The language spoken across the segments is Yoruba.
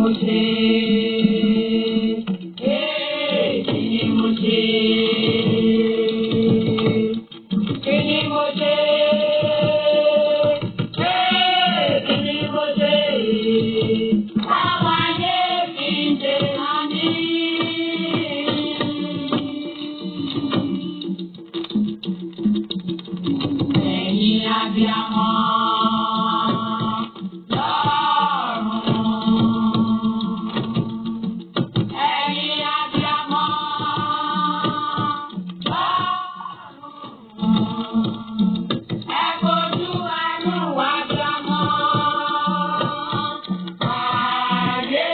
Mo ṣe? Ee, kí ni mo ṣe? Kí ni mo ṣe? Ee, kí ni mo ṣe? Táwọn ayé fi ń ṣe àmì. Ẹ̀yin abiyamọ lọ́run. Ẹ̀yin abiyamọ lọ́run. Ẹ fojú àánú wá abiyamọ. Ayé.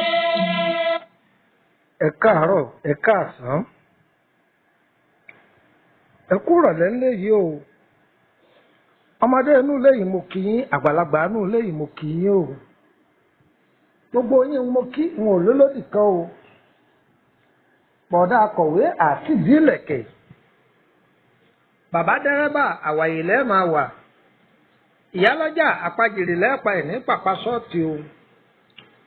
Ẹ káàárọ̀, ẹ káàsán, ẹ kú ìrọ̀lẹ́ ńlẹ̀ yìí o. Ọmọdé inú ilé yìí, mo kí yín. Àgbàlagbà inú ilé yìí, mo kí yín o. Gbogbo yín mo kí, n ò lólódì kan o. Bọ̀dá akọ̀wé àti ìdílẹ̀kẹ̀, bàbá dẹ́rẹ́bà, àwàyè lẹ́ẹ̀ máa wà. Ìyálọ́jà, àpajìrì lẹ́ẹ̀pa ẹ̀ ní pàpà ṣọ́ọ̀tì o.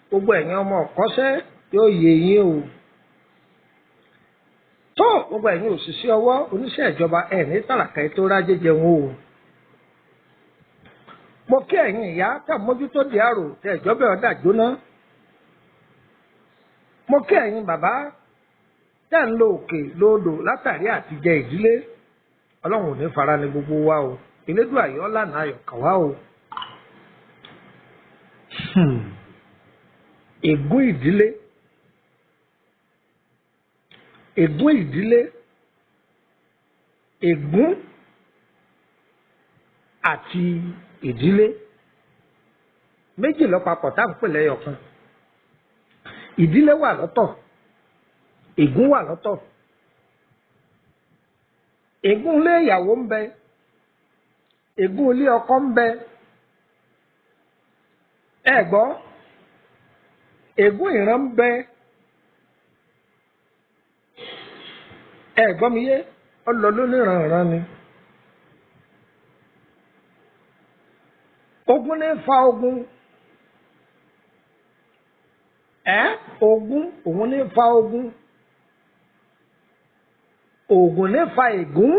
Gbogbo ẹ̀yin ọmọ ọ̀kọ́ṣẹ́, yóò yé yín o. Tó gbogbo ẹ̀yin òṣìṣẹ́ ọwọ́, oníṣẹ́ ìjọba, ẹ̀ ní tàràkà tó rájé jẹun o. Mo kí ẹ̀yin ìyá tẹ̀ mójútó di àrò tẹ̀ ìjọba ọ̀dà jóná. Mo kí ẹ̀yin bàbá tẹ̀ ń lo òkè lóòdò látàrí àtijẹ ìdílé. Ọlọ́run ò ní fara ní gbogbo wa o. Elédùn àyọ́ lànà ayọ̀ kàn wá o. Ègún ìdílé, ègún ìdílé, ègún àti ìdílé méjì ló papọ̀ tá à ń pè lẹ́yọ̀kan. Ìdílé wà lọ́tọ̀, ègún wà lọ́tọ̀. Ègún ilé ìyàwó ń bẹ, ègún ilé ọkọ ń bẹ. Ẹ gbọ́, ègún ìran ń bẹ. Ẹ gbọ́ mi yé, ọlọ lóníranran ni. Ogun ní fa ogun. Ẹ ogun òun ní fa ogun, ògùn ní fa ègún.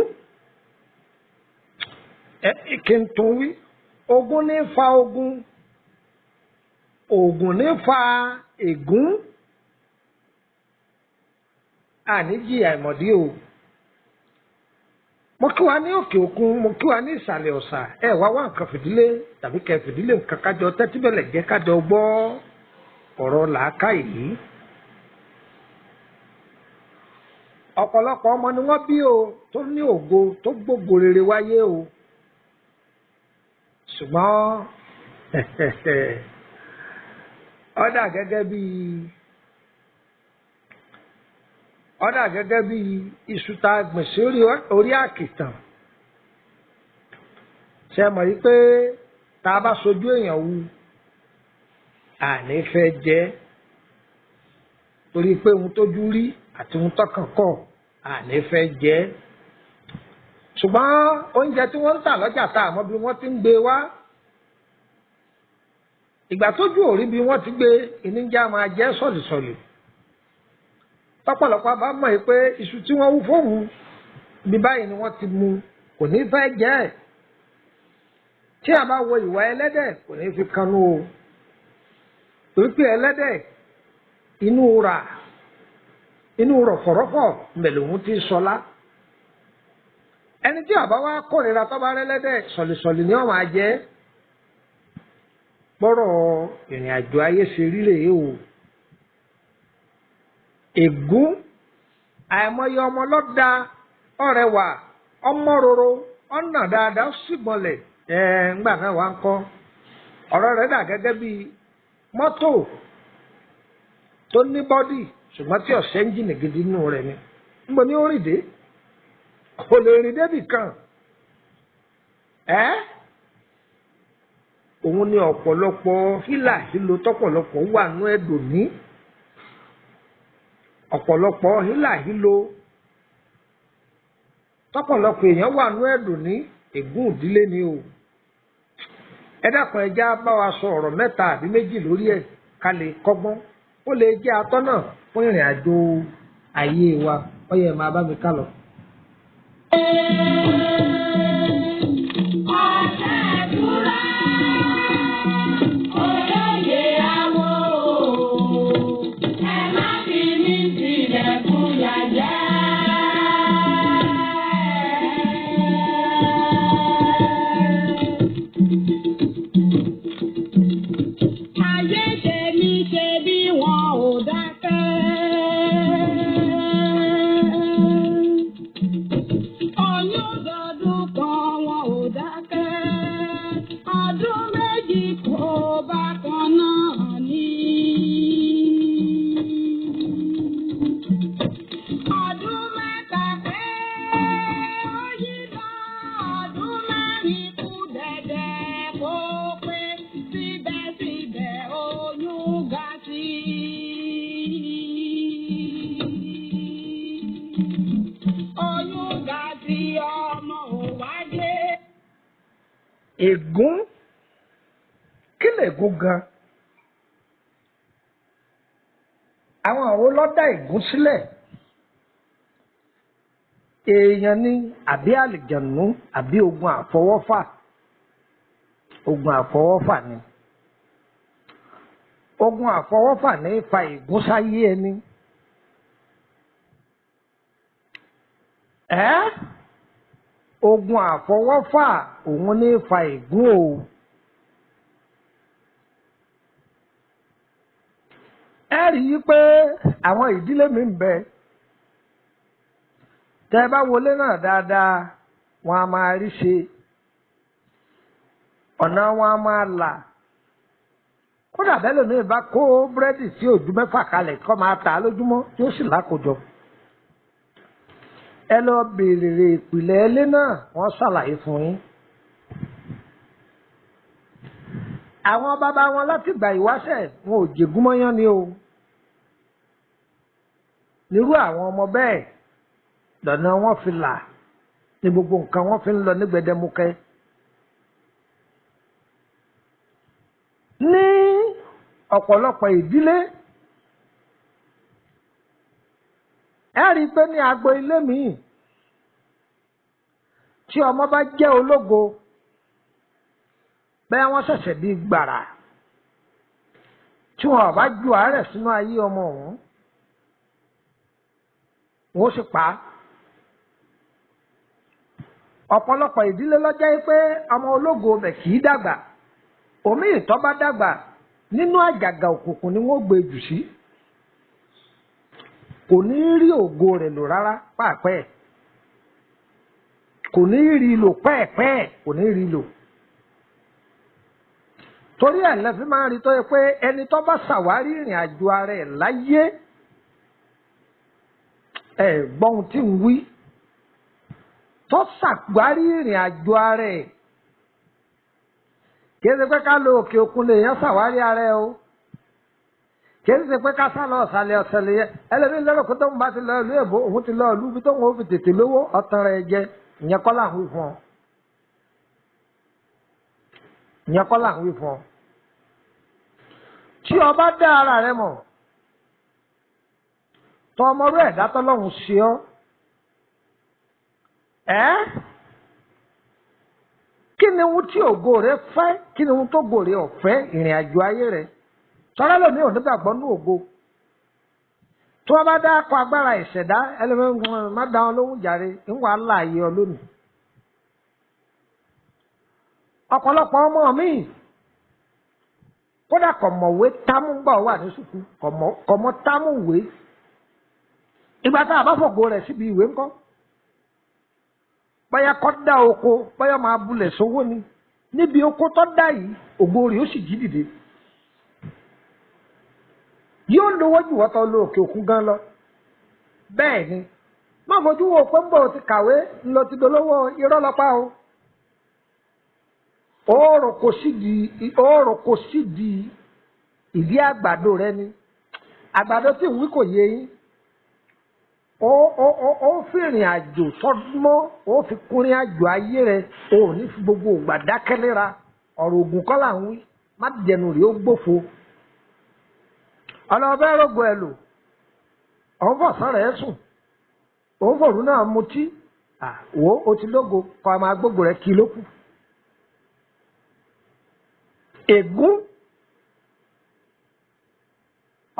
Ẹ kí n tún wí: ogun ní fa ogun, ògùn ní fa ègún. Àníjì àìmọ̀dí o. Mo kí wa ní òkè òkun, mo kí wa ní ìsàlẹ̀ ọ̀sà. Ẹ wá wá nǹkan fìdílé tàbí kẹ fìdílé nǹkan, kájọ tẹ́tí bẹ̀lẹ̀ jẹ́, kájọ gbọ́ ọ̀rọ̀ làákàyè yìí. Ọ̀pọ̀lọpọ̀ ọmọ ni wọ́n bí o tó ní ògo, tó gbógo rere wáyé o, ṣùgbọ́n ó dà gẹ́gẹ́ bí iṣu tá a gbìn sí orí àkìtàn. Ṣe mọ̀ yí pé tá a bá sojú èèyàn wu, àní fẹ́ jẹ́, torí pé ohun tójú rí àti ohun tọkàn kọ̀, àní fẹ́ jẹ́. Ṣùgbọ́n oúnjẹ tí wọ́n ń tà lọ́jà, tá àmọ́ bí wọ́n ti ń gbé wá, ìgbà tójú ò rí bí wọ́n ti gbé ìníjà, máa jẹ́ sọ̀lìsọ̀lì. Tọ́pọ̀lọpọ̀ bá mọ̀ yìí pé iṣu tí wọ́n wú fóun bí báyìí ni wọ́n ti mú, kò ní fẹ́ jẹ́ ẹ̀. Tí a bá wo ìwà ẹlẹ́dẹ̀, kò ní fi kanú o, torí pé ẹlẹ́dẹ̀, inú rà, inú rọ̀fọ̀rọ̀fọ̀ mẹ̀lòun ti sọlá. Ẹni tí àbá wa kórìíra, tọ́ba rẹ́lẹ́dẹ̀, sọ̀lìsọ̀lì ni wọ́n máa jẹ́. Bọ́rọ̀ ìrìn àjò ayé ṣe rí rèé o. Ègún, àìmọye ọmọ lọ́dà ọ̀rẹ́wà, ọmọ roro, ọ̀nà dáadáa, ó sì gbọ́nlẹ̀ ẹ̀ ńgbà náà wà ń kọ́. Ọ̀rọ̀ rẹ̀ dà gẹ́gẹ́ bí mọ́tò tó ní body, ṣùgbọ́n tí ọ̀sẹ̀ ẹ́ńjìnì gidi nínú rẹ̀ ni. Níbo ni ó rìn dé? Kò lè rìn débì kan. Ẹ́ òun ni ọ̀pọ̀lọpọ̀ hílà hílo tọ́pọ̀lọpọ̀ wà nú ẹ̀dùn ní ọ̀pọ̀lọpọ̀ hílà hílo tọ́pọ̀lọpọ̀ èèyàn wà nú ẹ̀dùn ní. Ègún ìdílé ni o. Ẹ dákun, ẹ já bá wa sọ ọ̀rọ̀ mẹ́ta àbí méjì lórí ẹ̀, ká lè kọ́gbọ́n. Ó lè jẹ́ atọ́nà fún ìrìn àjò ayé wa. Ó yẹ máa bá mi ká lọ. Ọ̀sẹ̀ ìtura, olóye awo, ẹ má fi mí sílẹ̀ fún yàyà. Ayé tèmi ṣe bí wọn ò dákẹ́. Oyún dọdún kan wọn ò dákẹ́. Ọdún méjì kò bákan náà ní. Ọdún mẹ́ta pé ó yí lọ. Ọdún mẹ́rin kù dẹ̀dẹ̀ kó pé síbẹ̀síbẹ̀ oyún ga sí i. Oyún ga sí ọmọ ò wáyé. Ègún, kí lègún gan? Àwọn àwọn ló dá ègún sílẹ̀? Èèyàn ni àbí àlìjànú àbí ogun àfọwọ́fà? Ogun àfọwọ́fà ni. Ogun àfọwọ́fà ní í fa ègún sáyé ẹni. Ẹ́ ogun àfọwọ́fà òun ní í fa ègún o. Ẹ rí i pé àwọn ìdílé mi ń bẹ. Tẹ́ ẹ bá wọlé náà dáadáa, wọn a máa rí ṣe. Ọ̀nà wọn a máa là. Kódà bẹ́ẹ̀ lómi bá kó búrẹ́dì sí ojú mẹ́fà kalẹ̀ kó máa tà á lójúmọ́ tí ó sì lákòjọ. Ẹ lọ bèèrè ìpìlẹ̀ ilé náà, wọ́n ṣàlàyé fún yín. Àwọn bàbá wọn láti gbà ìwáṣẹ̀ wọn ò jègún mọ́yán ni o. Nírú àwọn ọmọ bẹ́ẹ̀ lọ́nà wọn fi là ní gbogbo nǹkan wọn fi ń lọ ní gbẹdẹmukẹ. Ní ọ̀pọ̀lọpọ̀ ìdílé, ẹ rí i pé ní agbo ilé míì tí ọmọ bá jẹ́ ológo, bẹ́ẹ̀ wọ́n ṣẹ̀ṣẹ̀ bí gbàrà tí wọn ò bá ju àárẹ̀ sínú ayé ọmọ ọ̀hún, wọ́n sì pa á. Ọ̀pọ̀lọpọ̀ ìdílé ló jẹ́ pé ọmọ ológo ọbẹ̀ kì í dàgbà. Òmí ìtọ́ bá dàgbà nínú àjàgà òkùnkùn ni wọ́n gbé jù sí. Kò ní rí ògo rẹ̀ lò rárá pàápàá. Kò ní rí lò pẹ́ẹ̀pẹ́ẹ̀, kò ní rí lò. Torí ẹ̀ lẹ fi máa ń rí tó yẹ pé ẹni tó bá ṣàwárí ìrìn àjò ara ẹ̀ láyé, ẹ gbọ́ ohun tí ń wí, tó ṣàwárí ìrìn àjò ara ẹ̀, kì í ṣe pé ká lọ òkè òkun lè yẹn ṣàwárí ara ẹ̀ o. Kì í ṣe pé ká sá lọ ọ̀sàlẹ̀ ọ̀sẹ̀lẹ̀ yẹn. Ẹlẹ́mi lérò pé tóun bá ti lọ ìlú èbó, òun ti lọ ìlú ibi tóun ó fi tètè lówó, ọ̀tàn rẹ̀ jẹ. Ìyẹn kọ́ là ń wí fún ọ. Ìyẹn kọ́ là ń wí fún ọ. Tí o bá dá ara rẹ mọ̀, tọ́ ọmọrú ẹ̀dá tọ́lọ́run ṣe ọ́. Ẹ́ kí ni ohun tí ògo rẹ fẹ́? Kí ni ohun tó ògo rẹ ọ̀fẹ́ ìrìn àjò ayé rẹ? Tọ́lá lòmí ò nígbàgbọ́ ní ògo. Tí wọ́n bá dá akọ agbára ìṣẹ̀dá, ẹlẹ́mìíràn má dá wọn lóhùn jàre, ń wà á láàyè ọ lónìí. Ọ̀pọ̀lọpọ̀ ọmọ mi kódà kò mọ̀wé támú gbà wà ní sùkú, kò mọ̀ támú wé. Ìgbà tá a bá fògo rẹ̀ síbi ìwé ńkọ́? Bóyá kọ́ dá oko, bóyá máa bulẹ̀ sówó ni. Níbi oko tó dá yìí, ògo rẹ̀ ó sì jí dìde. Yóò lówó jù wọ́tọ́ lọ òkè òkun gan lọ. Bẹ́ẹ̀ ni, má fojú wo pé ń bọ̀ ti kàwé ńlọ ti dolówó, irọ́ lọ́pàá o. Ó roko sí di ìdí àgbàdo rẹ ni. Àgbàdo tí ń wí kò yé yín. Ó fi ìrìn àjò tọ́mọ́, ó fi kúnrin àjò ayé rẹ, ó ní fi gbogbo ògbà dákẹ́ léra. Ọ̀rọ̀ ògùn kọ́ là ń wí, má jẹnu rèé ó gbófo. Ọlọ́ọ̀bẹ rògbò ẹ̀ lò, òun fọ̀sán rẹ̀ sùn, òun fòrú náà mutí, wò ó ti lógo kọ́ a máa gbógo rẹ̀ kí ló kù. Ègún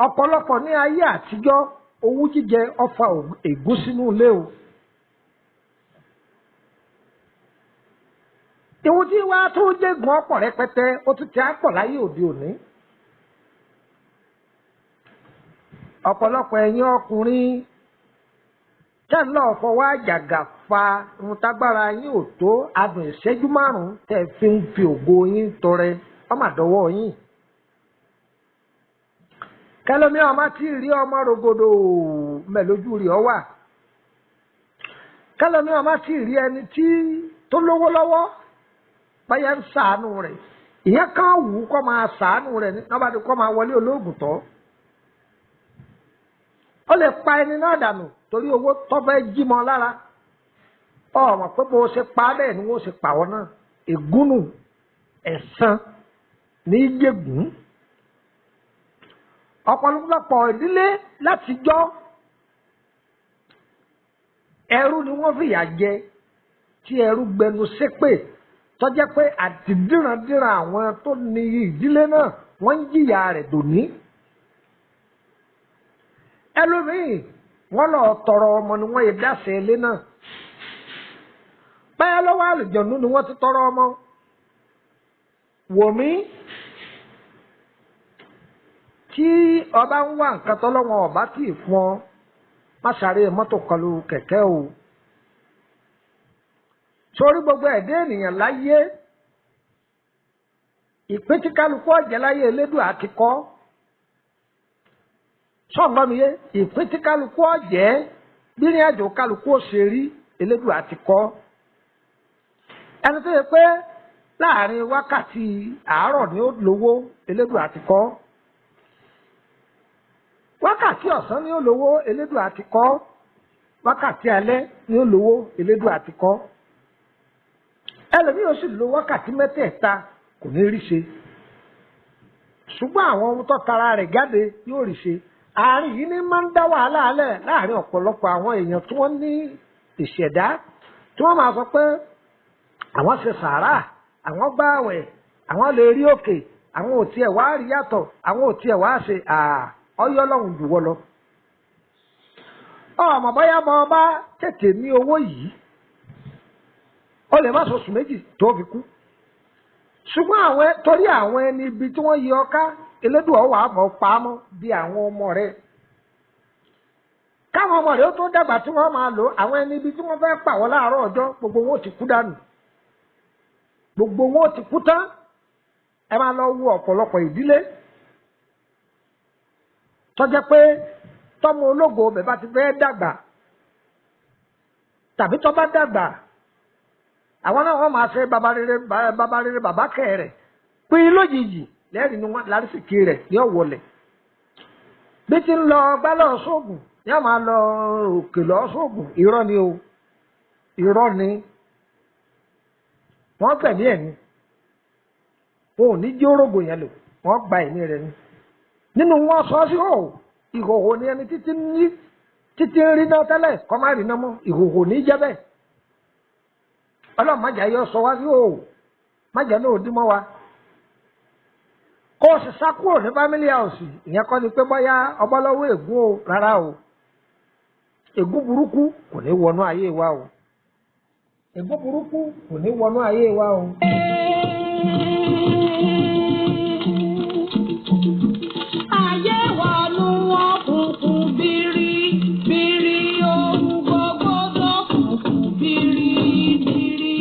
ọ̀pọ̀lọpọ̀ ní ayé àtijọ́, owú jíjẹ ọfà ègún sínú ilé o. Ìwú tí wàá tó jẹ́gun ọ̀pọ̀ rẹpẹtẹ, ó tún ti á pọ̀ láyé òde òní. Ọ̀pọ̀lọpọ̀ ẹ̀yin ọkùnrin tẹ́ ń lọ́ọ́ fọwọ́ àjàgà fa ohun tágbára yín ò tó, adùn ìṣẹ́jú márùn-ún tẹ́ fi ń fi ògo yín tọrẹ ọmọdọ́wọ́ yín. Kẹlẹ́mi ọmọ tí rí ọmọ rògbòdò mẹ́lójú rí ọ wà. Kẹlẹ́mi ọmọ tí rí ẹni tí tó lówó lọ́wọ́ báyà ń sàánú rẹ̀. Ìyẹn kan wù ú kọ́ máa sàánú rẹ̀ ní bá ti kọ́ máa wọlé olóògùn tọ́. Ó lè pa ẹni náà dànù torí owó tó fẹ́ jí mọ́ lára. Ọmọ pé bó ṣe pa bẹ́ẹ̀ ni wọ́n ṣe pa ọ́ náà. Ègúnù ẹ̀san ní í jẹ́gùn. Ọ̀pọ̀lọpọ̀ ìdílé látijọ́ ẹrú ni wọ́n fìyà jẹ, tí ẹrú gbẹnu ṣépè tó jẹ́ pé àtìdírandíran àwọn tó ní ìdílé náà wọ́n ń jìyà rẹ̀ dòní. Ẹlòmíì wọ́n lọ tọrọ ọmọ ni wọ́n yẹ dáṣẹ ilé náà. Báyọ̀ lọ́wọ́ àlùjọ̀nú ni wọ́n ti tọrọ ọmọ. Wòmí tí ọba ń wá nǹkan tọ́lọ́wọ́n ọba tí ì fún ọ, má sáré mọ́tò kọlù kẹ̀kẹ́ o. Sórí gbogbo ẹ̀dá ènìyàn láyé, ìpín tí kálukú ọ̀jẹ̀ láyé Elédùà ti kọ́. Sọ̀gbọ́n mi yé, ìpín tí kálukú ọ̀jẹ̀ bí ní àjò kálukú ó ṣe rí Elédùà ti kọ́. Ẹni tó yẹ pé láàrin wákàtí àárọ̀ ni ó lówó, Elédùà ti kọ́. Wákàtí ọ̀sán ni ó lówó, Elédùà ti kọ́. Wákàtí alẹ́ ni ó lówó, Elédùà ti kọ́. Ẹlòmíì ó sì lo wákàtí mẹ́tẹ̀ẹ̀ta kò ní rí ṣe. Ṣùgbọ́n àwọn ohun tó tara rẹ̀ jáde yóò rí ṣe. Àárín yìí ní máa ń dá wàhálà alẹ́ láàrin ọ̀pọ̀lọpọ̀ àwọn èèyàn tí wọ́n ní ìṣẹ̀dá, tí wọ́n máa sọ pé àwọn ṣe sàárà, àwọn gbààwẹ̀, àwọn lè rí òkè, àwọn ò tiẹ̀ wá rí yàtọ̀, àwọn ò tiẹ̀ wá ṣe ọyọ́ lọ́hùn jù wọ́ lọ. Ọmọ bóyá bọ́ ọba tètè ní owó yìí, ó lè má sọ oṣù méjì tó fi kú. Ṣùgbọ́n àwọn torí àwọn ẹni ibi tí wọ́n yí ọ ká, Elédùà wà á bọ̀ pamọ́ bí àwọn ọmọ rẹ̀. Káwọn ọmọ rẹ̀ ó tó dàgbà tí wọ́n máa lò, àwọn ẹni ibi tí wọ́n fẹ́ pàwọ́ láàárọ̀ ọjọ́, gbogbo wọn ò ti kú dànù. Gbogbo wọn ò ti kú tán. Ẹ máa lọ wo ọ̀pọ̀lọpọ̀ ìdílé tó jẹ́ pé tọ́mọ ológo bẹ̀ bá ti fẹ́ dàgbà tàbí tó bá dàgbà, àwọn náà wọ́n máa ṣe baba rere baba rere bàbá kẹ́ rẹ̀ pín lójijì lẹ́rìí ni wọ́n lárísìkí rẹ̀ ní ọ̀wọ́lẹ̀. Bí ti ń lọ gbálọ̀ sóògùn ní a máa lọ òkè lọ sóògùn, irọ́ ni o, irọ́ ni. Wọ́n gbẹ̀mí ẹ̀ ni, wọn ò ní jí orógbó yẹn lò, wọ́n gba ẹ̀mí rẹ̀ ni. Nínú wọn sọ sí òhò, ìhòhò ni ẹni títí ń rí náà tẹ́lẹ̀ kọ́ má rí náà mọ́, ìhòhò ní jẹ́ bẹ́ẹ̀. Ọlọ́run má jẹ́ yọ sọ wá sí òhò, má jẹ́ náà ó dín mọ́ wa. Kó o sì sá kúrò ní family house, ìyẹn kọ́ ni pé bóyá ọbọ̀lọ́wọ́ ègún o, rárá o. Ègún burúkú kò ní wọnú ayé wa o. Ègún burúkú kò ní wọnú ayé wa o. Ayé wọnú òkùnkùn bírí bírí, ohun gbogbo dókùnkùn bírí bírí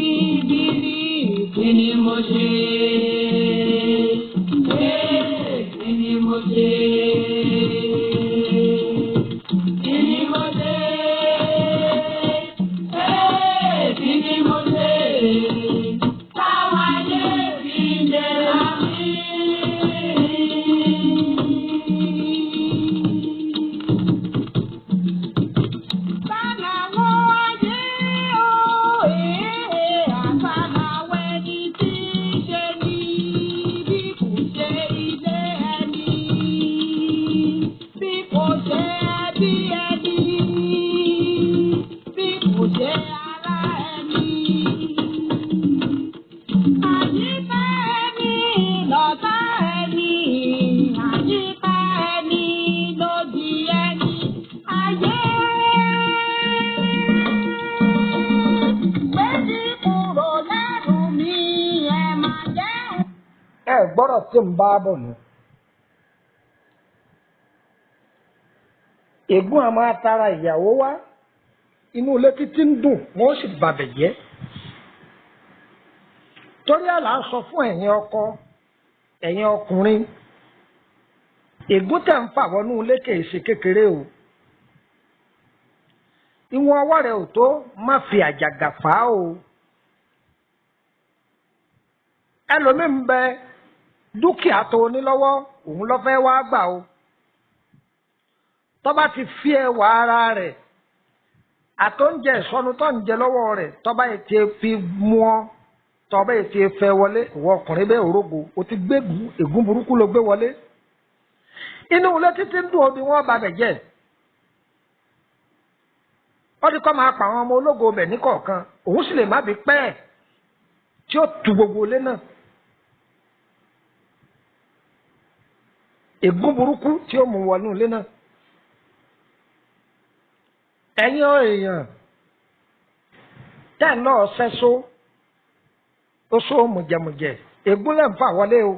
bírí. Kí ni mo ṣe? Kí ni mo ṣe? Kí ni mo ṣe? Kí ni mo ṣe? Táwọn ayé fi Gbọ́dọ̀ tí ń bá bọ̀ ni. Ègún a máa tara ìyàwó wá, inú ilé títí ń dùn, wọ́n sì bàbẹ̀ jẹ́. Torí àlà ń sọ fún ẹ̀yin ọkọ, ẹ̀yin ọkùnrin, ègún tẹ̀ ń fà wọnú ilé kìí ṣe kékeré o. Ìwọ̀n ọwọ́ rẹ̀ ò tó, má fi àjàgà fà á o. Ẹlòmíì ń bẹ, dúkìá tó o ní lọ́wọ́ òun ló fẹ́ wá gbà o. Tó bá ti fi ẹwà ara rẹ̀ àtóúnjẹ ìsọnu tó ń jẹ lọ́wọ́ rẹ̀, tó bá yìí ti fi mú ọ, tó bá yìí ti fẹ́ wọlé, ìwọ ọkùnrin bẹ́ẹ̀ òrógo, o ti gbégun ègún burúkú ló gbé wọlé. Inú ilé títí ń dùn omi wọn bá bẹ̀ jẹ́. Ó ti kọ́ máa pa àwọn ọmọ ológo bẹ̀ ní kọ̀ọ̀kan, òun sì lè má bí pẹ́ẹ́ tí ó tu gbogbo ilé náà. Ègún burúkú tí ó mú wọnú ilé náà. Ẹ̀yin èèyàn tẹ́ náà sẹ́só ó só mùjẹ̀mùjẹ̀, ègún lẹ́ ń fà wọlé o.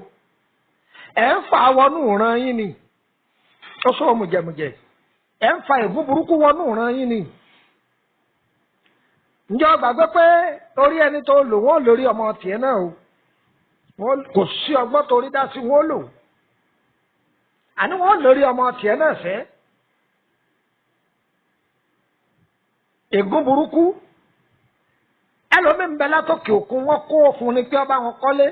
Ẹ̀ ń fà wọnú ìran yín ni. Ó só mùjẹ̀mùjẹ̀, ẹ̀ ń fa ègún burúkú wọnú ìran yín ni. Ǹjẹ́ o gbàgbé pé orí ẹni tó lò wọ́n lórí ọmọ tiẹ̀ náà o? Wọ́n kò sí ọgbọ́n torí dá sí wọ́n lò. Àní wọ́n lórí ọmọ tiẹ̀ náà fẹ́. Ègún burúkú. Ẹlòmíín bẹ látòkè òkun, wọ́n kó fún ni pé ọba wọn kọ́lé.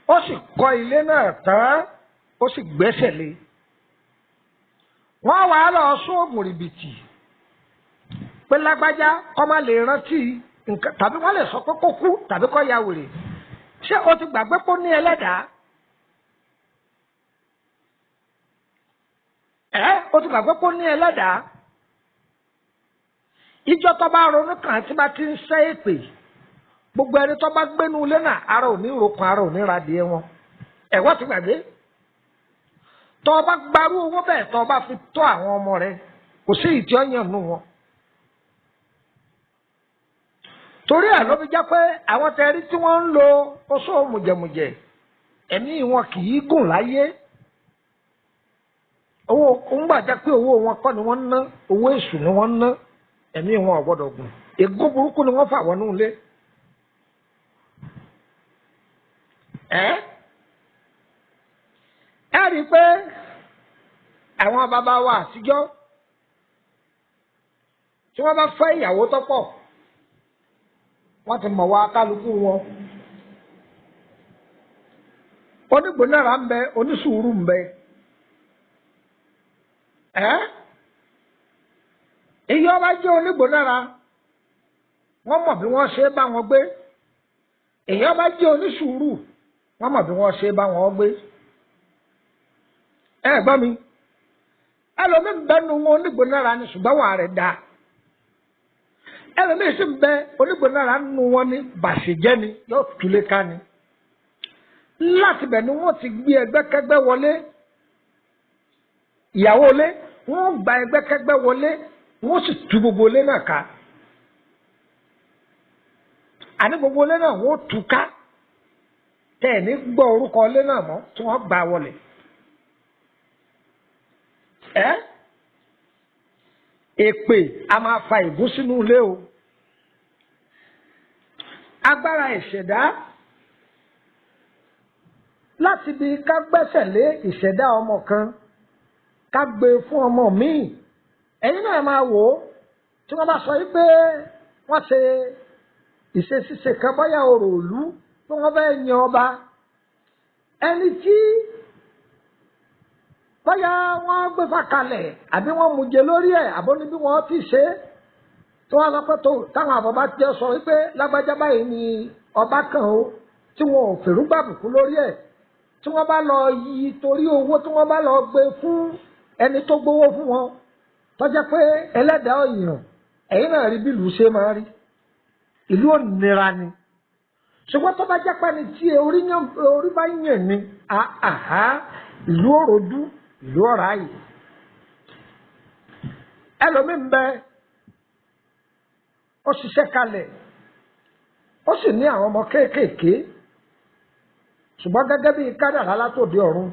Ó sì kọ́ ilé náà tán, ó sì gbẹ́sẹ̀ lé. Wọ́n wàá lọ sún ògùn rìbìtì pé lágbájá kọ́ má lè rántí nǹkan, tàbí wọ́n lè sọ pé kó kú tàbí kó ya wèrè. Ṣé o ti gbàgbé pé ó ní ẹlẹ́dàá? Ẹ o ti gbàgbé pé ó ní ẹlẹ́dàá? Ìjọ tó bá ronú kàn tí bá ti ń sẹ́ èpè, gbogbo ẹni tó bá gbénu ilé náà, ara ò ní rokun, ara ò ní radìẹ wọn. Ẹ̀wọ́ ti gbàgbé. Tó o bá gbarú owó bẹ́ẹ̀, tó o bá fi tọ́ àwọn ọmọ rẹ, kò sí ìtí ọ̀yàn nù wọn. Torí ẹ̀ ló fi jẹ́ pé àwọn tẹ̀rí tí wọ́n ń lo oṣó mùjẹ̀mùjẹ̀, ẹ̀mí wọn kì í gùn láyé. Owó ń gbà jẹ́ pé owó wọn kọ́ ni wọ́n ń ná, owó èṣù ni wọ́n ń ná, ẹ̀mí wọn ò gbọ́dọ̀ gùn. Ègún burúkú ni wọ́n fà wọnú ilé. Ẹ ẹ rí i pé àwọn bàbá wa àtijọ́ tí wọ́n bá fẹ́ ìyàwó tó pọ̀, wọ́n ti mọ̀ wá kálukú wọn. Onígbónára ń bẹ, onísùúrù ń bẹ. Ẹ́ iye ọba jẹ́ onígbónára, wọ́n mọ̀ bí wọ́n ṣe bá wọn gbé. Èyí ọba jẹ́ onísùúrù, wọ́n mọ̀ bí wọ́n ṣe bá wọn gbé. Ẹ gbọ́ mi, ẹlòmíì ń bẹ́nu wọn onígbónára ni, ṣùgbọ́n wà rẹ̀ dáa. Ẹlòmíì sì ń bẹ onígbónára nínú wọn ní bàṣẹjẹ ni, yóò túlé ká ni. Láti bẹ̀ ni wọ́n ti gbé ẹgbẹ́kẹ́gbẹ́ wọlé. Ìyàwó ilé, wọ́n gba ẹgbẹ́kẹ́gbẹ́ wọlé, wọ́n sì tú gbogbo ilé náà ká. Àní gbogbo ilé náà wọ́n tú ká. Tẹ́ ẹ̀ ní gbọ́ orúkọ ilé náà mọ́ tí wọ́n gbà wọlé. Ẹ́ èpè a máa fa ègún sínú ilé o. Agbára ìṣẹ̀dá láti bí ká gbẹ́sẹ̀ lé ìṣẹ̀dá ọmọ kan, ká gbé fún ọmọ míì. Ẹ̀yin náà máa wò ó tí wọ́n bá sọ yìí pé wọ́n ṣe ìṣesíṣe kan, bóyá orò òlú pé wọ́n fẹ́ yan ọba. Ẹni tí bóyá wọ́n gbé fàkalẹ̀ àbí wọ́n mú jẹ lórí ẹ̀, àbó ní bí wọ́n ti ṣe é, tí wọ́n sọ pé tó táwọn àbọ̀bá ti sọ wípé lágbájá báyìí ni ọba kan o, tí wọn ò fèrúgbàbùkún lórí ẹ̀, tí wọ́n bá lọ yí torí owó, tí wọ́n bá lọ gbé fún ẹni tó gbowó fún wọn, tó jẹ́ pé ẹlẹ́dàá èèyàn, ẹ̀yin náà rí bí ìlú ṣe máa rí. Ìlú ò nira ni. Ṣùgbọ́n tó bá jẹ́ pé ẹni tí orí bá yàn ni, àhá, ìlú ò rojú, ìlú ọ̀rá yìí. Ẹlòmíì ń bẹ, ó ṣiṣẹ́ kalẹ̀, ó sì ní àwọn ọmọ kéékèèké. Ṣùgbọ́n gẹ́gẹ́ bí kádàrá látòdì ọ̀run,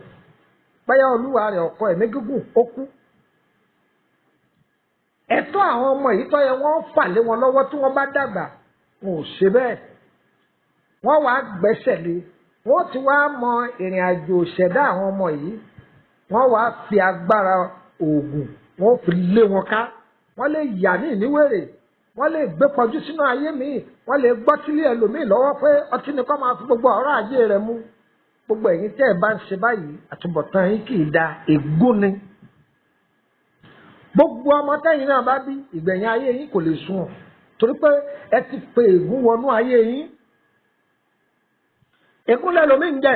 báyà olúwa rẹ̀ ọkọ ẹ̀mí gígùn ó kú. Ẹ̀tọ́ àwọn ọmọ yìí tó yẹ wọ́n fà lé wọn lọ́wọ́ tí wọ́n bá dàgbà, wọn ò ṣe bẹ́ẹ̀. Wọ́n wàá gbẹ́sẹ̀ lé, wọ́n ti wá mọ ìrìn àjò ìṣẹ̀dá àwọn ọmọ yìí, wọ́n wàá fi agbára oògùn, wọ́n fi lé wọn ká. Wọ́n lè yà ní ìníwèrè, wọ́n lè gbé pọ̀jù sínú ayé míì, wọ́n lè gbọ́ sílé ẹlòmíì lọ́wọ́ pé ọtí ni kó máa fi gbogbo ọ̀rọ̀ ajé rẹ̀ mú. Gbogbo ẹ̀yin tẹ́ ẹ bá ń ṣe báyìí, àtúbọ̀tán yín kì í da, ègún ni. Gbogbo ọmọ tẹ́yin náà bá bí, ìgbẹ̀yìn ayé yín kò lè sunwọ̀n, torí pé ẹ ti pe ègún wọnú ayé yín. Ègún lẹlòmíì ń jẹ,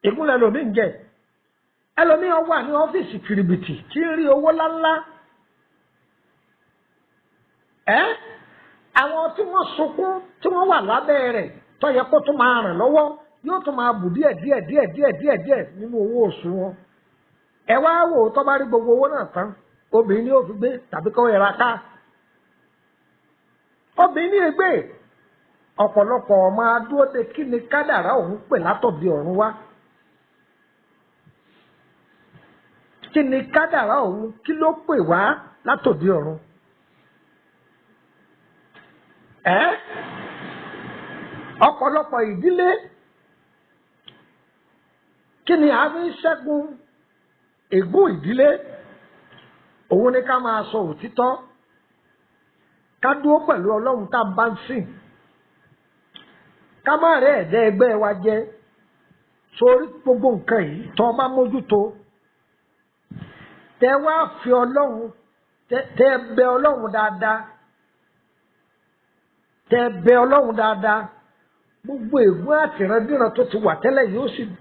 ègún lẹlòmíì ń jẹ. Ẹlòmíì ó wà ní ọ́fíìsì kìrìbìtì tí ń rí owó ńláńlá. Ẹ́ àwọn tí wọ́n sunkún tí wọ́n wà lábẹ́ rẹ̀ tó yẹ kó tún máa ràn lọ́wọ́ yóò tún máa bù díẹ̀ díẹ̀ díẹ̀ díẹ̀ díẹ̀ díẹ̀ nínú owó oṣù wọn. Ẹ wá wò ó, tó bá rí gbogbo owó náà tán, obìnrin ni ó fi gbé tàbí kó yẹra ká. Obìnrin ní ègbè ọ̀pọ̀lọpọ̀ ọmọ adúróde kí ni kádàrá òun pè látọ̀dí ọ̀run wá. Kí ni kádàrá òun, kí ló pè wá látòdì ọ̀run? Ẹ́ ọ̀pọ̀lọpọ̀ ìdílé, kí ni a fi ń ṣẹ́gun ègún ìdílé? Òun ni ká máa sọ òtítọ́, ká dúró pẹ̀lú Ọlọ́run tá a bá ń sìn, ká má rẹ́ ẹ̀dẹ́ ẹgbẹ́ wa jẹ. Sórí gbogbo nǹkan yìí tó o bá mójútó, tẹ wá fi Ọlọ́run, tẹ bẹ Ọlọ́run dáadáa, tẹ bẹ Ọlọ́run dáadáa, gbogbo ègún àtìrandíran tó ti wà tẹ́lẹ̀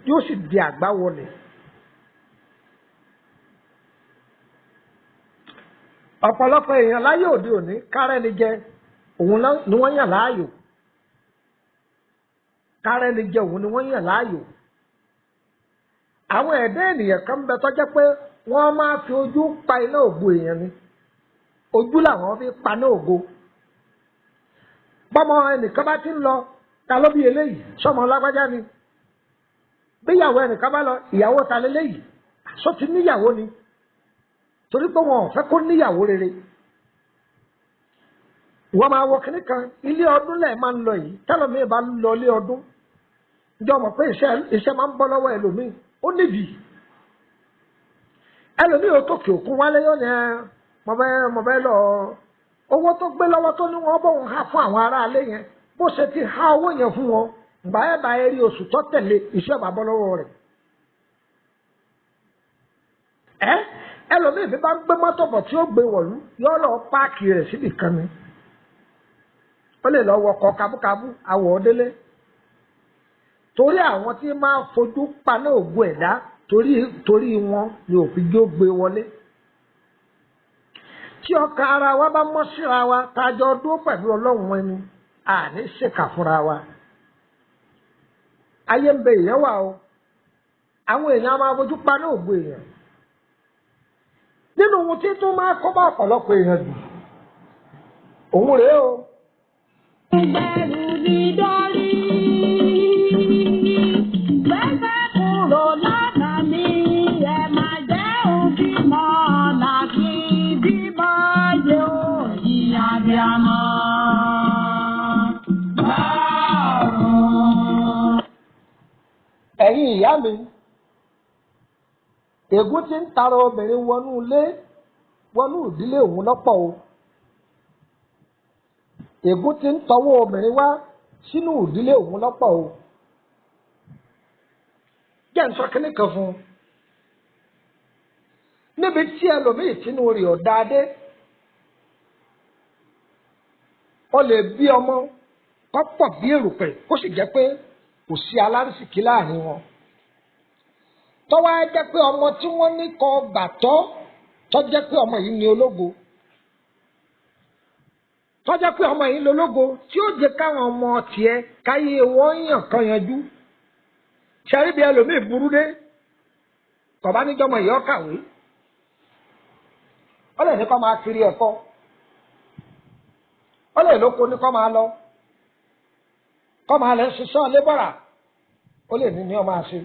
yóò sì di àgbá wọlé. Ọ̀pọ̀lọpọ̀ èèyàn láyé òde òní, kárẹ́ni jẹ òun ni wọ́n yàn láàyò. Kárẹ́ni jẹ òun ni wọ́n yàn láàyò. Àwọn ẹ̀dá ènìyàn kan bẹ tó jẹ́ pé wọ́n máa fi ojú pa iná ògo èèyàn ni. Ojú làwọn fi pa iná ògo. Bọ́mọ ẹnìkan bá ti ń lọ, ta ló bí eléyìí? Sọmọ lágbájá ni. Bíyàwó ẹnìkan bá lọ, ìyàwó ta léléyìí? Sọ ti níyàwó ni. Torí pé wọn ò fẹ́ kó níyàwó rere. Wọ́n máa wọ kínní kan, ilé ọdún lẹ̀ máa ń lọ yìí, tẹ́lọ̀mí bá ń lọ ilé ọdún. Ǹjẹ́ o mọ̀ pé iṣẹ́ máa ń bọ́ lọ́wọ́ ẹlòmíì? Ó nídìí. Ẹlòmíì ò tókè òkun wálé yóò ní ẹ mo fẹ́ lọ. Owó tó gbé lọ́wọ́ tó ní wọ́n bóun há fún àwọn aráalé yẹn, bó ṣe ti há owó yẹn fún wọn, ìgbà ẹ̀ bá rí oṣù tó tẹ̀lé, iṣẹ́ bá bọ́ lọ́wọ́ rẹ̀. Ẹ́ ẹlòmíì fi bá ń gbé mọ́tò bọ̀ tí ó gbé wọ̀lú, yóò lọ páàkì rẹ̀ síbì kan ni. Ó lè lọ wọkọ̀ kabúkabú, awọ̀ délé. Torí àwọn tí máa fojú paná ògùn ẹ̀dá, torí wọn ni òfin jó gbé wọlé. Tí ọkàn ara wa bá mọ́ síra wa, tájọ dúró pẹ̀lú Ọlọ́run ẹni, àní ṣèkà fúnra wa. Ayé ń bẹ, èèyàn wà o. Àwọn èèyàn á máa fojú paná ògùn èèyàn. Nínú ohun tí tún máa kọ́ bá ọ̀pọ̀lọpọ̀ èèyàn jù, òun rèé o. Gbẹ̀rù mi dórí. Gbẹ́sẹ̀ kúrò lọ́nà mi, ẹ máa jẹ́ òbí mọ́ láti bímọ yẹ ó ìyá bí a mọ́. Ẹ̀yin ìyá mi, ègún tí ń tara obìnrin wọnú ilé, wọnú ìdílé òun lọ́pọ̀ o. Ègún tí ń tọwọ́ obìnrin wá sínú ìdílé òun lọ́pọ̀ o. Jẹ́ ń sọ kínní kan fún un. Níbi tí ẹlòmíì tínú rẹ̀ ò dáadé, ó lè bí ọmọ kó pọ̀ bí èrùpẹ̀, kó sì jẹ́ pé kò sí alárísìkí láàrin wọn. Tọ́wọ́ á jẹ́ pé ọmọ tí wọ́n ní kó gbàtọ́, tó jẹ́ pé ọmọ yìí ní ológo. Tó jẹ́ pé ọmọ yìí lológo tí ó jẹ́ káwọn ọmọ tiẹ̀ káyé wọ́n yàn kan yanjú. Ṣẹ́rí bí ẹlòmíì burú dé, kọ̀bá níjọ́mọ yìí ó kàwé. Ó lè ní kó máa kiri ẹ̀kọ́. Ó lè lóko ní kó máa lọ. Kọ́ máa lẹ́ ṣiṣẹ́ lébọ̀rà, ó lè ní ní ọmọ àṣẹ.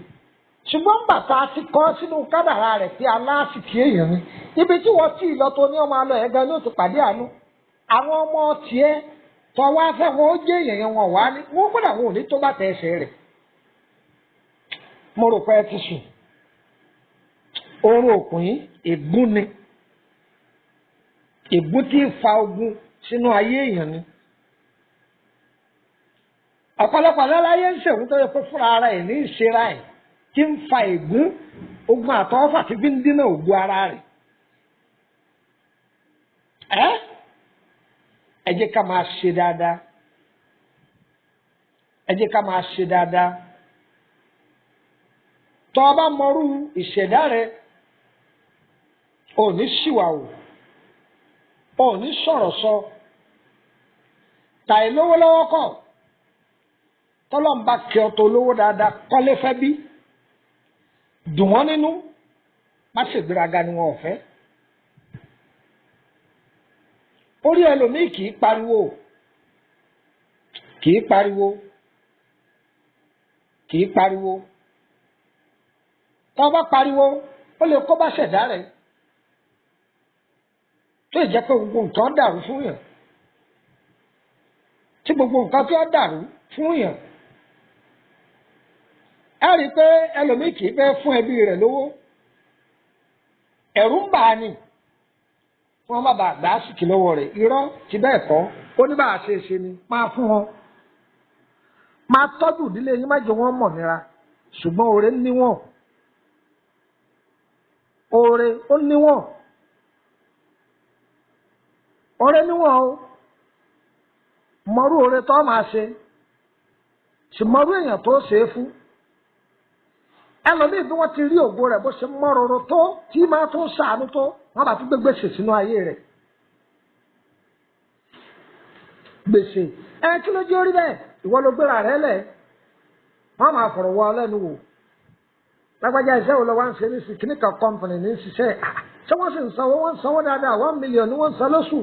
Ṣùgbọ́n bàtà ti kọ́ sínú kádàrá rẹ̀ pé aláàsìkí èèyàn ni. Ibi tí wọ́n tí ì lọ tó ní ọmọ alọ́ ẹ̀ gan ni ó ti pàdé àánú. Àwọn ọmọ tiẹ̀ tọ́ wá fẹ́ wọn ó jẹ́ èèyàn yẹn wọn wá ní. Wọ́n gbọ́dọ̀ àwọn òní tó bá tẹ ẹsẹ̀ rẹ̀. Mo rò pé ẹ ti sùn. Oorun òkùn yìí ègún ni. Ègún tí ń fa ogun sínú ayé èèyàn ni. Ọ̀pọ̀lọpọ̀ láláyé ń ṣègùn tó yẹ kó fúnra ara ẹ̀ ní ìṣera ẹ̀ tí ń fa ègún ogun àtọwọ́fà tí fi ń dínà ògùn ara rẹ̀. Ẹ jẹ́ ká máa ṣe dáadáa. Ẹ jẹ́ ká máa ṣe dáadáa. Tọ́ ọ bá mọrú ìṣẹ̀dá rẹ̀, ò ní ṣìwàwò, ò ní sọ̀rọ̀ sọ, tàì lówó lọ́wọ́ kọ̀. Tọ́lọ́mbà kí ọ tó lówó dáadáa kọ́lé fẹ́ bí dùn wọ́n nínú, má ṣègbéraga ni wọn ò fẹ́. Orí ẹlòmíì kì í pariwo, kì í pariwo, kì í pariwo. Tọ́ bá pariwo, ó lè kó bá ṣẹ̀dá rẹ̀. Tó ì jẹ́ pé gbogbo nǹkan dàrú fún yàn. Tí gbogbo nǹkan tí ó dàrú fún yàn. Ẹ rí i pé ẹlòmíì kì í fẹ́ fún ẹbí rẹ̀ lówó. Ẹ̀rù ń bà á nì. Wọ́n má bàa gbà á sìkì lọ́wọ́ rẹ̀. Irọ́ ti bẹ́ẹ̀ kọ́. Ó ní bá a ṣe ṣe ni. Máa fún wọn. Máa tọ́jú ìdílé yín, má jẹ́ wọ́n mọ̀ nira. Ṣùgbọ́n oore níwọ̀n. Oore ó níwọ̀n. Oore níwọ̀n o. Mọ̀rú oore tó máa ṣe. Sì mọ̀rú èèyàn tó ṣe é fún. Ẹlòmíì bí wọ́n ti rí ògo rẹ̀ bó ṣe mọ́rọ̀rọ̀ tó tí máa tún ṣàánú tó wọ́n bá tún gbé gbèsè sínú ayé rẹ̀. Gbèsè ẹ kí ló jẹ́ orí bẹ́ẹ̀? Ìwọ ló gbéra rẹ lẹ̀. Wọ́n máa fọ̀rọ̀ wọ lẹ́nu wò. Lágbájá iṣẹ́ wo lọ wá ń ṣe ní sí kíní kan kọ́mpìnì ní ṣiṣẹ́. Ṣé wọ́n sì ń sanwó? Wọ́n ń sanwó dáadáa. 1 million ni wọ́n ń san lóṣù.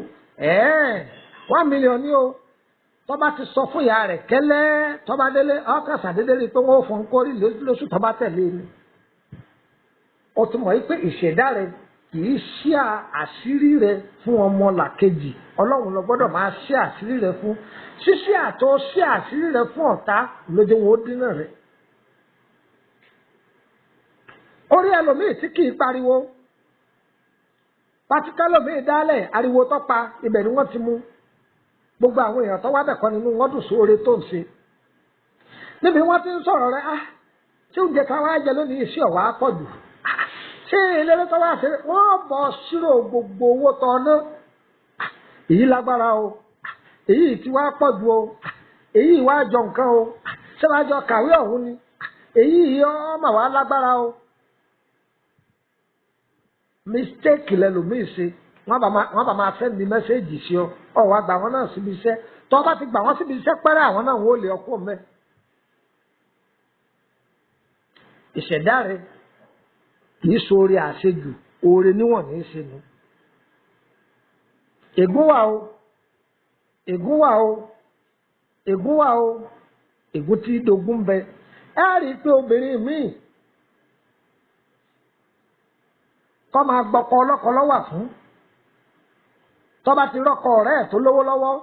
1 million ni o. Tọ́ba ti sọ fún ìyá rẹ̀ kẹ́lẹ́, tọ́ba délé ọkàn sàdédé rí i pé wọ́n ó fún un kórì lóṣù tọ́ba tẹ̀lé ni. Ó ti mọ̀ pé ìṣẹ̀dá rẹ̀ kì í ṣí àṣírí rẹ̀ fún ọmọ làkejì. Ọlọ́run ló gbọ́dọ̀ máa ṣí àṣírí rẹ̀ fún. Ṣíṣí àtọ́ ṣí àṣírí rẹ̀ fún ọ̀tá lójú wọn ó dínà rẹ̀. Orí ẹlòmíì tí kì í pariwo. Pátíkálòmíì dálẹ̀ ariwo tọ́pa ibẹ̀ ni wọ́n ti mú. Gbogbo àwọn èèyàn tó wá bẹ̀ kọ́ nínú wọn dùn sóore tó ń ṣe. Níbi wọ́n ti ń sọ̀rọ̀ rẹ̀, ṣé oúnjẹ ká wá jẹ lónìí iṣẹ́ ọ̀wá pọ̀ jù? Ṣé eléré tó wá ṣe wọ́n bọ̀ ṣírò gbogbo owó tọ́ ná? Èyí lágbára o, èyí tí wá pọ̀ jù o, èyí wá jọ nǹkan o, ṣé wàá jọ kàwé ọ̀hún ni? Èyí ọmọ wa lágbára o. Mistake lẹlòmíì ṣe. Wọ́n bá máa sẹ́ndì mẹ́sẹ́ẹ̀jì sí ọ. Ọ wá gbà wọ́n náà síbi iṣẹ́. Tọ́ bá ti gbà wọ́n síbi iṣẹ́ pẹ́rẹ́ àwọn náà wọ́n ó lè ọkọ mẹ́. Ìṣẹ̀dá rẹ̀ kì í ṣoore àṣejù, oore níwọ̀n ní í ṣe nu. Ègún wà o, ègún wà o, ègún wà o, ègún tí dogun bẹ. Ẹ rí i pé obìnrin míì kọ́ máa gbọ́kọ ọlọ́kọ lọ́wà fún. Tọ́ba ti rọ́kọ ọ̀rẹ́ ẹ̀ tó lówó lọ́wọ́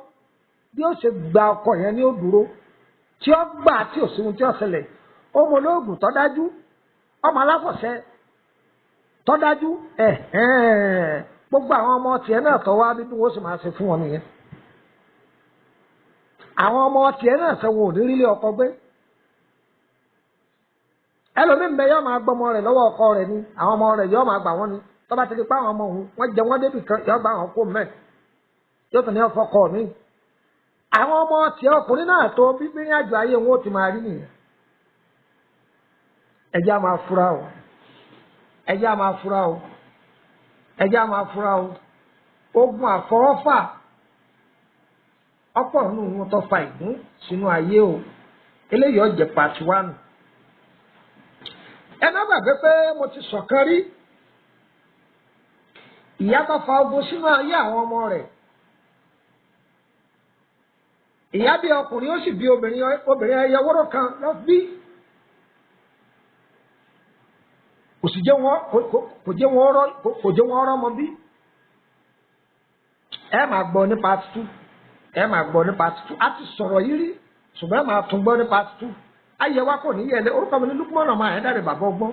bí ó ṣe gba ọkọ yẹn ní ó dúró tí ó gbà tí ò sí ohun tí ó ṣẹlẹ̀. Ọmọ olóògùn tó dájú, ọmọ aláfọ̀ṣẹ tó dájú, gbogbo àwọn ọmọ tiẹ̀ náà tó wá bí wọ́n sì máa ṣe fún wọn nìyẹn. Àwọn ọmọ tiẹ̀ náà ṣe wọn ò ní rílé ọkọ gbé. Ẹlòmíín bẹ yọ máa gbọmọ rẹ̀ lọ́wọ́ ọkọ rẹ̀ ni, àwọn ọmọ rẹ̀ yọ máa gbà wọ́n ni. Tọ́ba ti di pa àwọn ọmọ òun wọ́n jẹ wọ́n débì kan yọ gbà wọn kó mẹ́ yóò tún ní ọfọkọ mi. Àwọn ọmọ tiẹ̀ ọkùnrin náà tó bíbí ní àjọ ayé wọn ó ti máa rí nìyẹn. Ẹ jẹ́ á máa fura o, ẹ jẹ́ á máa fura o, ẹ jẹ́ á máa fura o. Ogun àfọwọ́fà ọ̀pọ̀ nínú wọn tó fa ìgún sínú ayé o. Eléyìí ọ̀jẹ̀ pàtí wánu. Ẹ má gbàgbé pé mo ti sọ̀kan rí. Ìyá bá fa ogun sínú ayé àwọn ọmọ rẹ̀. Ìyá bí ọkùnrin, ó sì bí obìnrin, obìnrin ẹyẹ wọ́rọ̀ kan lọ bí. Kò sì jẹ́ wọn kò jẹ́ wọn rọ́ kò jẹ́ wọn rọ́mọ bí. Ẹ máa gbọ́ ní part 2. Ẹ máa gbọ́ ní part 2. A ti sọ̀rọ̀ yìí rí, ṣùgbọ́n ẹ máa tún gbọ́ ní part 2. Ayé wa kò ní yẹlẹ. Orúkọ mi ní Lukman ọmọ Àyándárè, bàbá ọgbọ́n,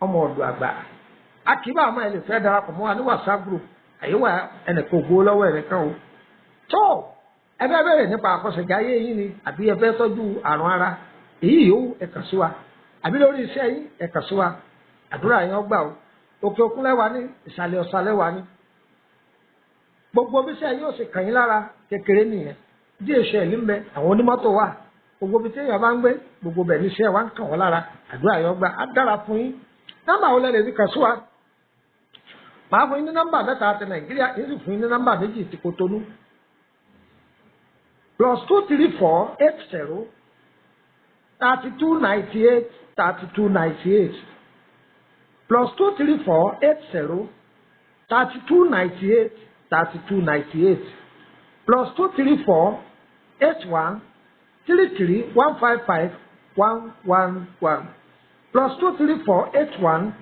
ọmọ ọ̀dọ̀ àgbà. A kì í bá àmọ́ ẹ lè fẹ́ darapọ̀ mọ́ wa ní WhatsApp group. Àyè wà, ẹnìkan ògbó lọ́wọ́ ẹnìkan o. Tó ẹ fẹ́ bẹ̀rẹ̀ nípa àkọsẹ̀jáyé yín ni, àbí ẹ fẹ́ tọ́jú àrùn ara, èyí yòówù, ẹ kàn sí wa. Àbí lórí iṣẹ́ yín, ẹ kàn sí wa. Àdúrà yín ọgbà o. Òkè òkun lẹ́wà ní, ìsàlẹ̀ ọ̀sà lẹ́wà ní. Gbogbo bí iṣẹ́ yóò sì kàn yín lára kékeré nìyẹn. DHL ń bẹ, àwọn onímọ́tò wà. Gbogbo bí téèyàn bá ń gbé, gbogbo bẹ̀ níṣẹ́ wa ń kàn wọ́n lára. Àdúrà yín ọgbà, á dára fún yín. Nọ́mbà wo lẹ lè fi kàn sí wa? Màá fún yín ní nọ́mbà mẹ́ta ti Nàìjíríà, yín sì fún yín ní nọ́mbà méjì ti Kotonu. +234 80 32 98 32 98, +234 80 32 98 32 98, +234 81 33 155 111, +234 81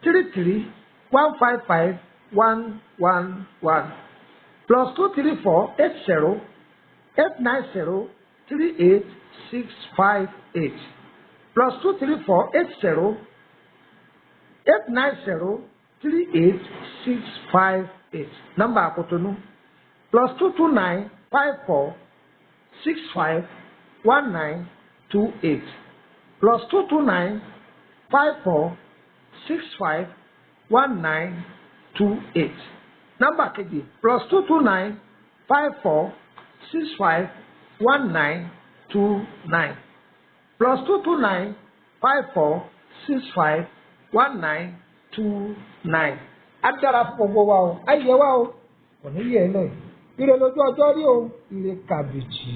33 155 111, +234 80 890 38658, +234 80 890 38658. Nọ́mbà Àkótónú, +229 54 65 1928, +229 54 65 1928. Nọ́mbà kejì, +229 54 65 1929, +229 54 65 1929. Á dára fún gbogbo wa o, á yẹ wa o, kò ní yẹ ẹ lẹ. Ire lójú ọjọ́ rí o, ire kàbìtì.